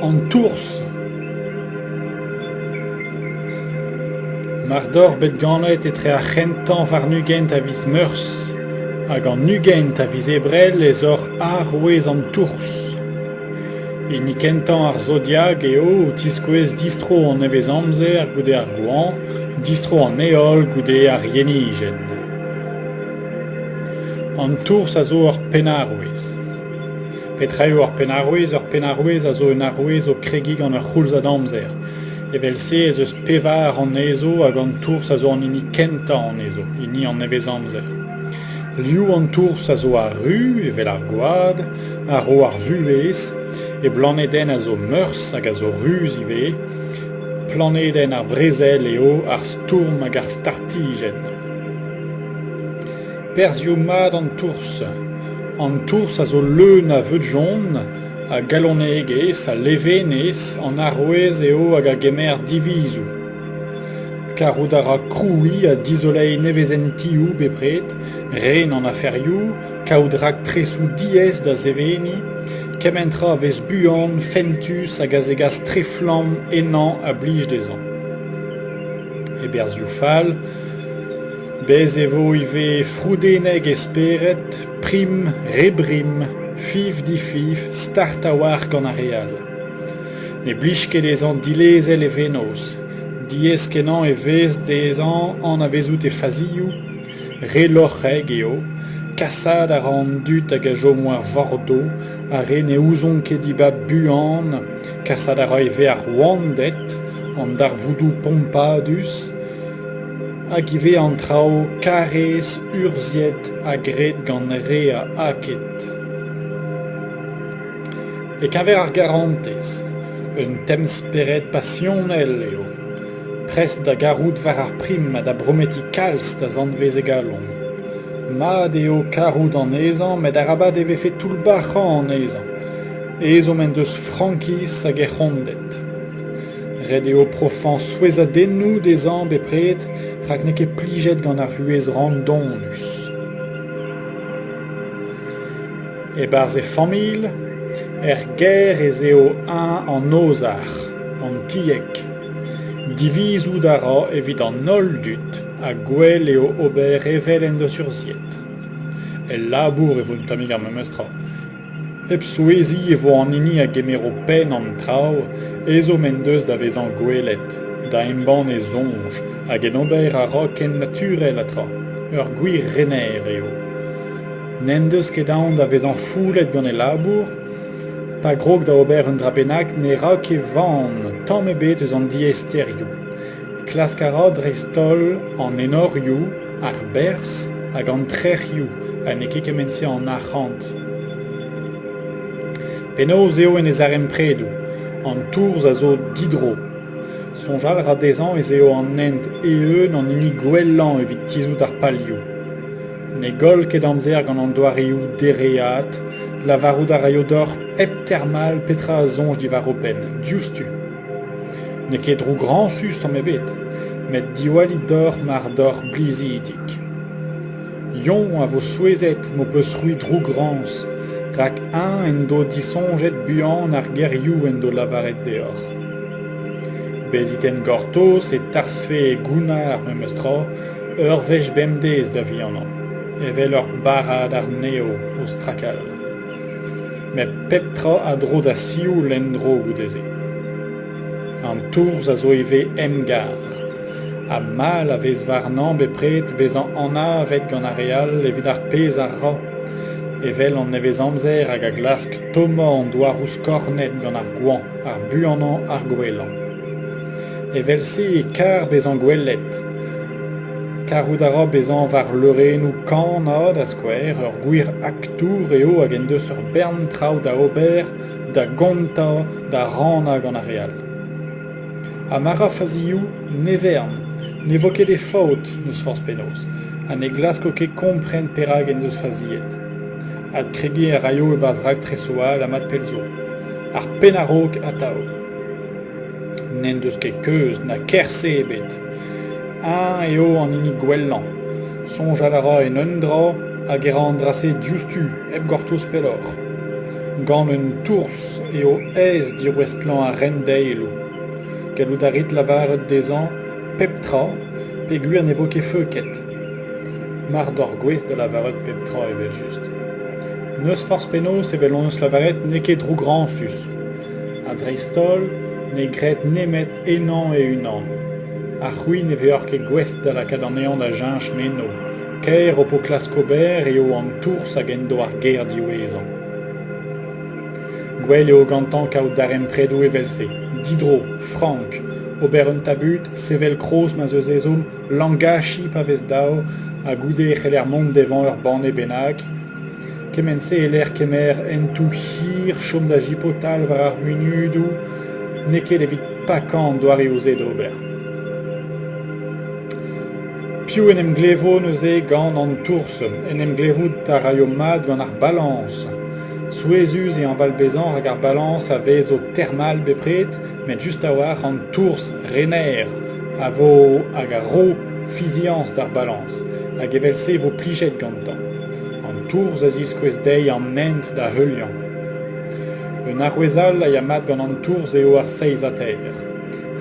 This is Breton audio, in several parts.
An tourz. Mar doc'h bet ganet etre ar c'hentañ warn-ugent a viz Meurzh hag an 20 a viz Ebrel ez oc'h arouez an tourz. Hini kentañ ar zodiag eo o tiskouez distro an nevezamzer goude ar goañv, distro an heol goude ar yenijenn. An tourz a zo ur pennarouez. Petra eo ur pennarouez ? Ur pennarouez a zo un arouez o kregiñ gant ur c'houlzad amzer. Evel-se ez eus pevar anezho hag an tourz a zo an hini kentañ anezho, hini an nevezamzer. Liv an tourz a zo ar ru, evel ar gwad, a ro ar vuhez. E blanedenn a zo Meurzh hag a zo ruz ivez. Planedenn ar brezel eo ar stourm hag ar startijenn. Perzhioù mat an tourz. An tourz a zo leun a veudjon, a galonegezh, a levenez, an arouez eo hag a gemer divizoù. Karout a ra krouiñ ha dizoleiñ nevezentioù bepred, ren an aferioù, kaout raktresoù diaes da seveniñ, kement tra a vez buan, fentus hag a zegas treflamm ennañ a blij dezhañ. E berzhioù fall, Bez' e vo ivez froudennek e spered, prim, re brim, fiñv-difiñv, start a-walc'h gant ar re all. Ne blij ket dezhañ dilezel e vennozh, diaes-kenañ e vez dezhañ anavezout e fazioù, re lorc'hek eo, kasaat a ra an dud hag a chom war vordo, ar re ne ouzont ket dibab buan, kasaat a ra ivez ar rouanded, an darvoudoù pompadus, Hag ivez an traoù karrez urzhiet ha graet gant re a aked. E-keñver ar garantez, un temz-spered pasionel eo, prest da garout war ar prim ha da brometiñ kalz da zanvez e galon. Mat eo karout anezhañ met arabat e vefe toullbac'hañ anezhañ. Ezhomm en deus frankiz hag ec'honded. Ret eo profañ souezhadennoù dezhañ bepred rak n'eo ket plijet gant ar vuhez randonus. E-barzh e familh, er gêr ez eo eñ an ozhac'h, an tieg. Divizout a ra evit an holl dud ha gwell eo ober evel en deus urzhiet. El labour e vo un tammig ar memes tra. Hep souezhiñ e vo an hini a gemero penn an traoù, ezhomm en deus da vezañ gwelet, da embann e soñj hag en ober a ra ken naturel ha tra. Ur gwir rener eo. N'en deus ket aon da vezañ foulet gant e labour. Pa grog da ober un dra bennak ne ra ket van tamm ebet eus an diaesterioù. Klask a ra dreist-holl an enorioù, ar berzh hag an trec'hioù ha n'eo ket kement-se an arc'hant. Penaos eo en e zarempredoù ? An tourz a zo didro. Soñjal a ra dezhañ ez eo an hent eeun an hini gwellañ evit tizhout ar palioù. Ne goll ket amzer gant an doareoù dereat, lavarout a raio deoc'h hep termal petra a soñj diwar ho penn, diouzhtu. N'eo ket drougrañsus tamm ebet, met diwallit deoc'h mar doc'h blizidik. Yoñ a vo souezhet m'ho peus-c'hwi drougrañs, rak eñ en do disoñjet buan ar gerioù en do lavaret deoc'h. Bezit en gortoz e tarzhfe e gounnar memes tra ur wech bemdez da vihanañ, evel ur barrad arnev o strakal. Met pep tra a dro da sioul en-dro goude-se. An tourz a zo ivez emgar ha mall a vez warnañ bepred bezañ anavet gant ar re all evit ar pezh a ra, evel an nevezamzer hag a glask tommañ an douaroù skornet gant ar goañv ar buanañ ar gwellañ. Evel-se e kar bezañ gwelet. Karout a ra bezañ war leurennoù kanañ da skouer, ur gwir aktour eo hag en deus ur bern traoù da ober, da gontañ, da rannañ gant ar re all. Ha ma ra fazioù, ne vern, ne vo ket e faot n'eus forzh penaos, ha ne glasko ket kompren perak en deus faziet. Adkregiñ a raio e-barzh raktresoù all ha mat pell zo. Ar penn a-raok atav. N'en deus ket keuz na kerse ebet. Eñ eo an hini gwellañ. Soñjal a ra en un dra hag e ra an dra-se diouzhtu hep gortoz pelloc'h. Gant un tourz eo aes dirouestlañ ar rendaeloù. Gallout a rit lavaret dezhañ pep tra peogwir ne vo ket feuket. Mar doc'h gouest da lavaret pep tra evel-just. N'eus forzh penaos evel hon eus lavaret n'eo ket drougrañsus. Ha dreist-holl ne gred nemet ennañ e-unan. Ha c'hwi ne veoc'h ket gouest da lakaat anezhañ da cheñch meno. Kaer ho po klask ober eo an tourz hag en do ar ger diwezhañ. Gwell eo gantañ kaout darempredoù evel-se, didro, frank, ober un tabut, sevel kroz ma'z eus ezhomm, langachiñ pa vez dav ha goude e c'heller mont d'evañ ur banne bennak. Kement-se e-lec'h kemer hentoù hir, chom da jipotal war ar munudoù, n'eo ket evit pakañ an doareoù-se d'ober. Piv en em glevo neuze gant an tourz? En em glevout a raio mat gant ar balañs. Souezhus e hañval bezañ rak ar balañs a vez o termal bepred, met just a-walc'h an tourz rener a vo hag a ro fiziañs d'ar balañs, hag evel-se e vo plijet gantañ. An tourz a ziskouez dezhi an hent da heuliañ. Un arouez all a ya mat gant an tourz eo ar seizhataer.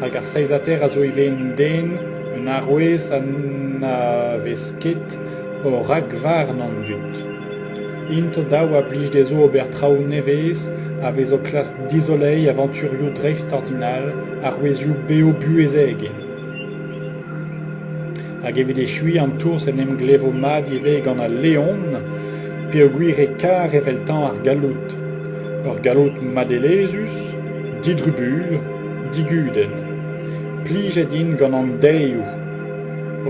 Rak ar seizhataer a zo ivez un den, un arouez ha na vez ket o rakvarn an dud. Int o-daou a blij dezho ober traoù nevez, a vez o klask dizoleiñ avanturioù dreistordinal, arouezioù bev-buhezek int. Hag evit echuiñ an tourz en em glevo mat ivez gant al leon peogwir e kar eveltañ ar galloud. Ur galloud madelezhus, didrubuilh, digudenn. Plijet int gant an daeoù.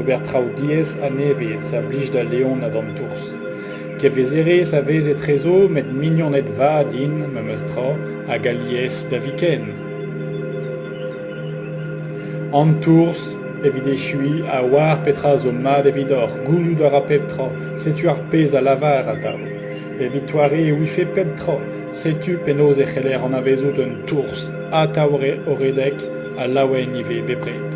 Ober traoù diaes ha nevez a blij d'al leon ha d'an tourz. Kevezerezh a vez etrezo met mignoned vat int memes tra hag alies da viken. An tourz, evit echuiñ, a oar petra zo mat evidoc'h, gouzout a ra pep tra, setu ar pezh a lavar atav. Evit doare e ouife pep tra, setu penaos e c'heller anavezout un tourz atav o redek ha laouen ivez bepred.